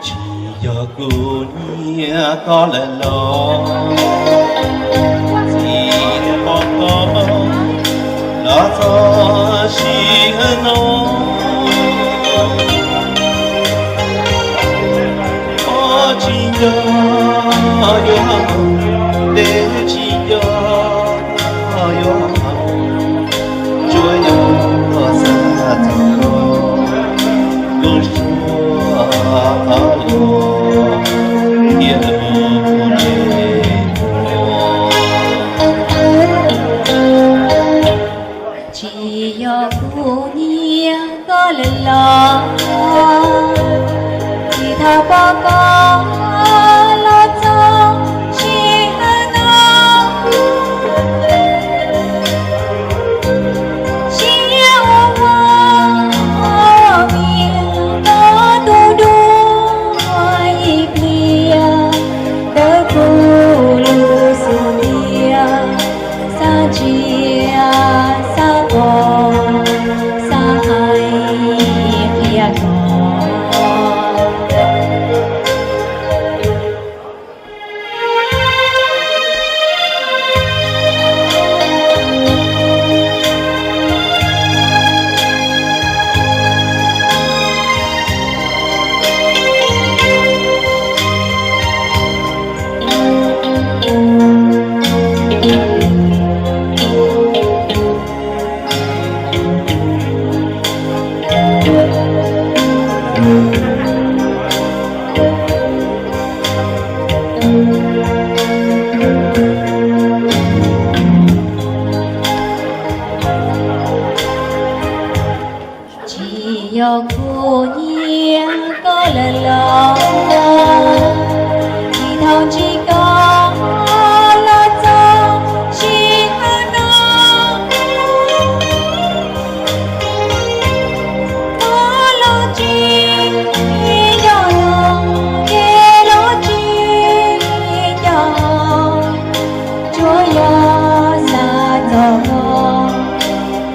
Tsis yog kuv nyiam koj lawm los, txiv pom koj los txog sij hawm no. Koj tsis nco yuav, tej tsis nco yuav, tsuas yog xav txog koj lub suab qhov luag thiab lub ntsej muag. Tsis yog kuv nyiam koj lawm los, tsis tau pom koj los txog sij hawm no. Siab ua vos niam koj tus duab ib pliag, rawv kuv lub xub ntiag, xav ntsia xav pom, xav hais qhia koj. Tsis yog kuv nyiam koj lawm los, tsis tau ntsib koj los txog sij hawm no. Ua los tsis nco, los ces los tsis nco, tsuas yog xav txog koj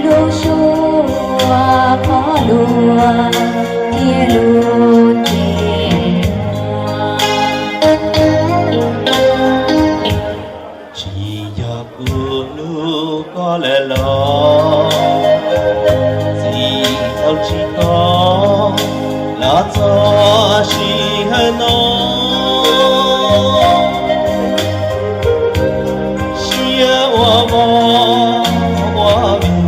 lub suab qhov luag thiab lub ntsej muag. Tsis yog kuv hlub koj lawm los, tsis tau ntsib koj los txog sij hawm no. Siab ua vos ua vim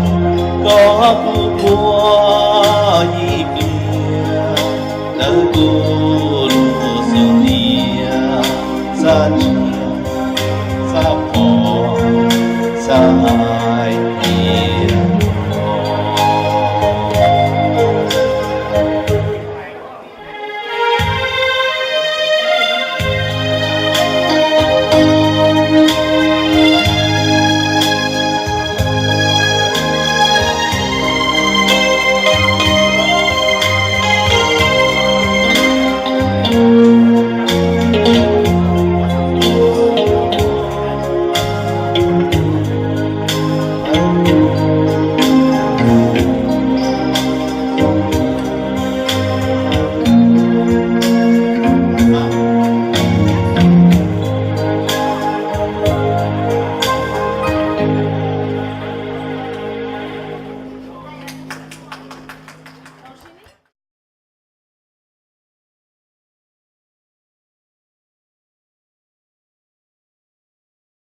koj kuv quaj ib pliag, rawv kuv lub xub ntiag, xav ntsia xav pom xav